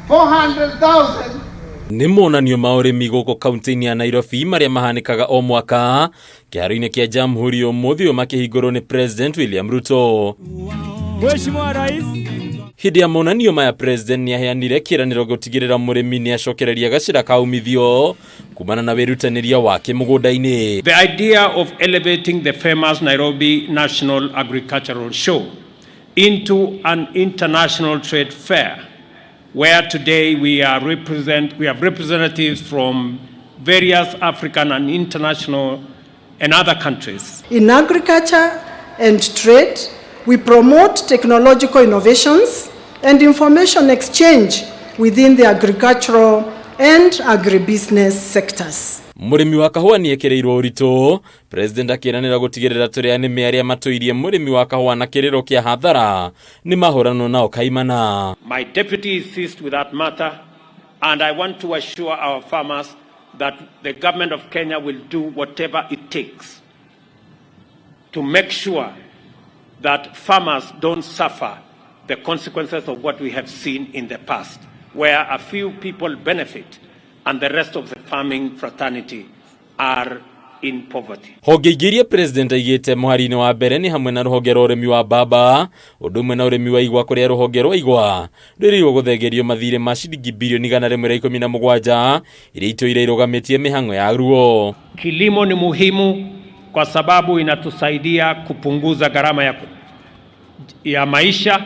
400,000. Nĩ monanio ma ũrĩmi gũkũ kaunti-inĩ ya Nairobi marĩa mahanĩkaga o mwaka kĩharo-inĩ kĩa Jamhuri ũmũthĩ ũyũ makĩhingũrwo nĩ President William Ruto. Mheshimiwa Rais. Hĩndĩ ya monanio maya President nĩ aheanire kĩĩranĩro gũtigĩrĩra mũrĩmi nĩ acokereria gacĩra ka umithio kumana na wĩrutanĩria wake mũgũnda-inĩ. The idea of elevating the famous Nairobi National Agricultural Show into an international trade fair, where today we have representatives from various African and international and other countries. In agriculture and trade, we promote technological innovations and information exchange within the agricultural and agribusiness sectors. Mũrĩmi wa kahũa nĩ ekĩrĩirwo ũritũ, President akĩranĩra gũtigĩrĩra tũrĩa nĩme arĩa matũirie mũrĩmi wa kahũa na kĩrĩro kĩa hathara nĩ mahũranwo nao kaimana. My deputy is seized with that matter, and I want to assure our farmers that the government of Kenya will do whatever it takes to make sure that farmers don't suffer the consequences of what we have seen in the past, where a few people benefit and the rest of the farming fraternity are in poverty. Honge ingĩ iria President aigĩte mũhari-inĩ wa mbere nĩ hamwe na rũhonge rwa ũrĩmi wa mbamba, ũndũ ũmwe na ũrĩmi wa igwa kũrĩa rũhonge rwa igwa rwĩrĩirwo gũthengerio mathirĩ ma ciringi birioni 117 iria itũire irũgamĩtie mĩhang'o yaruo. Kilimo ni muhimu kwa sababu inatusaidia kupunguza gharama ya maisha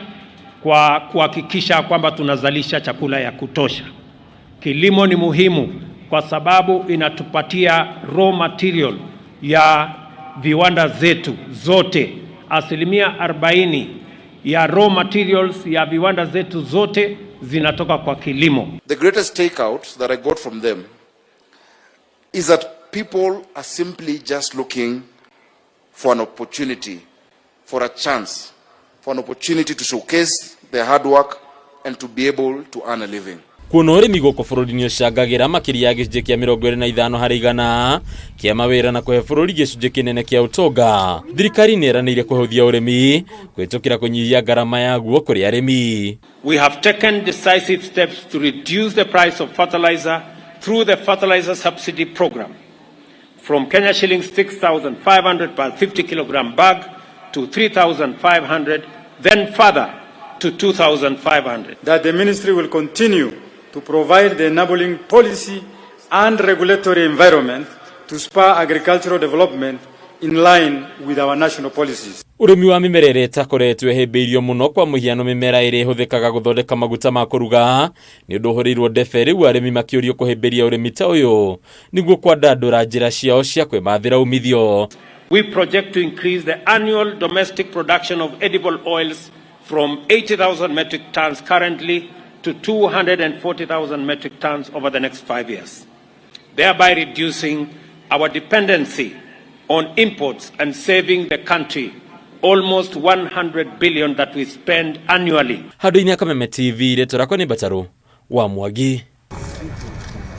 kwa kuhakikisha kwamba tunazalisha chakula ya kutosha. Kilimo ni muhimu kwa sababu inatupatia raw material ya viwanda zetu zote. 40% ya raw materials ya viwanda zetu zote zinatoka kwa kilimo. The greatest takeout that I got from them is that people are simply just looking for an opportunity, for a chance, for an opportunity to showcase their hard work and to be able to earn a living. Kuona ũrĩmi gũkũ bũrũri-inĩ ũcangagĩra makĩria ya gĩcunjĩ kĩa 25% kĩa mawĩra na kũhe bũrũri gĩcunjĩ kĩnene kĩa ũtonga, thirikari nĩ ĩranĩire kũhũthia ũrĩmi kũhĩtũkĩra kũnyihia ngarama yaguo kũrĩ arĩmi. We have taken decisive steps to reduce the price of fertilizer through the fertilizer subsidy program from Kenya shillings 6,500 per 50 kilogram bag to 3,500, then further to 2,500. That the ministry will continue to provide the enabling policy and regulatory environment to spur agricultural development in line with our national policies. Ũrĩmi wa mĩmera ĩrĩa ĩtakoretwo ĩhĩmbĩirio mũno, kwa mũhiano mĩmera ĩrĩa ĩhũthĩkaga gũthondeka maguta ma kũruga, nĩ ũndũ ũhũrĩirwo ndebe rĩu arĩmi makĩũrio kũhĩmbĩria ũrĩmi ta ũyũ nĩguo kwandandũra njĩra ciao cia kwĩmathĩra umithio. We project to increase the annual domestic production of edible oils from 80,000 metric tons currently to 240,000 metric tons over the next 5 years, thereby reducing our dependency on imports and saving the country almost 100 billion that we spend annually. Handũ-inĩ ya Kameme TV, rĩtwa rĩakwa nĩ Mbatarũ wa Mwangi.